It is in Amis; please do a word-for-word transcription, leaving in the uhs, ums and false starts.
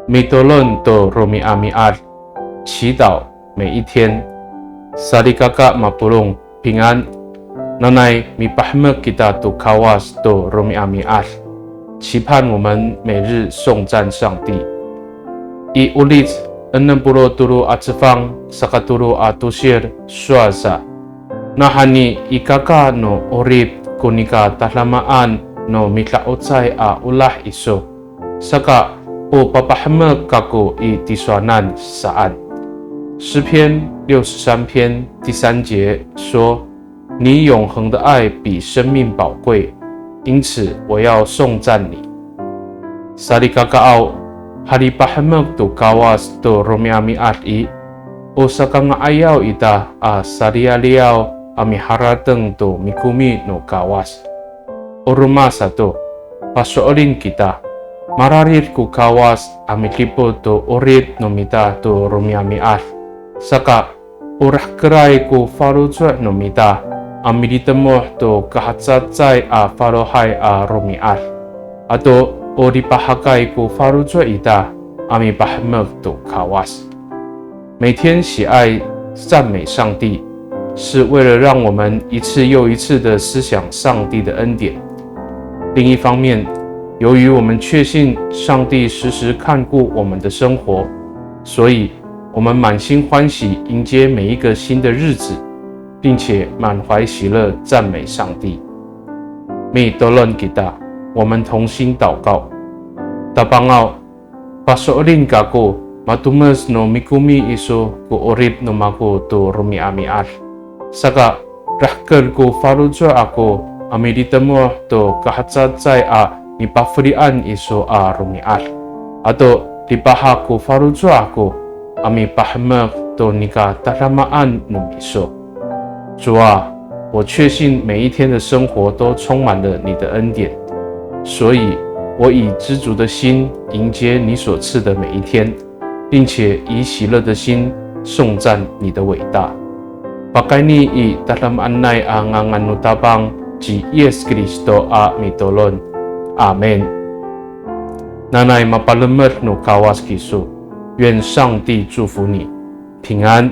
Mitolon to romi'ami'ad, 祈祷每一天。Salikaka mapolong, 平安。Nanay mipahemek kita to Kawas to romi'ami'ad, 期盼我们每日颂赞上帝。I Olic enem polo' tolo a cefang, saka tolo a tosir, sowal sa, nawhani i kaka no 'orip ko nika tadamaan no mida'ocay a olah iso, saka o papahemek kako i tisowanan saan. 诗篇六十三篇第三节说，你永恒的爱比生命宝贵，因此我要颂赞你。Salikakaaw, halipahemek to Kawas to romi'ami'ad i, o sakanga'ayaw ita a saliyaliyaw a miharateng to mikomi no Kawas. O roma sato, paso'elin kita, mararid ko Kawas a midipot to 'orip no mita to romi'ami'ad. Saka, o rahkeray ko faloco' no mita a militemoh to kahacecay a falohay a romi'ad. Ato o lipahakay ko faloco' ita a mipahemek to Kawas. 每天喜爱赞美上帝，是为了让我们一次又一次地思想上帝的恩典。另一方面，由于我们确信上帝时时看顾我们的生活，所以我们满心欢喜迎接每一个新的日子，并且满怀喜乐赞美上帝。Mitolon kita, 我们同心祷告。Tapangaw, paso'elin kako matomes no mikomi iso ko 'orip no mako to romi'ami'ad. Saka, rahker ko faloco' ako a militemoh to kahacecay a nipafelian iso a romi'ad. Ato lipahak ko faloco' ako a mipahemek to nika tadamaan no miso. 主啊，我确信每一天的生活都充满了你的恩典，所以我以知足的心迎接你所赐的每一天，并且以喜乐的心颂赞你的伟大。Pakayni i tadamaanay a ngangan no Tapang ci Yis Kristo a mitolon. Amin. Nanay mapalemed no Kawas kiso. 愿上帝祝福你，平安。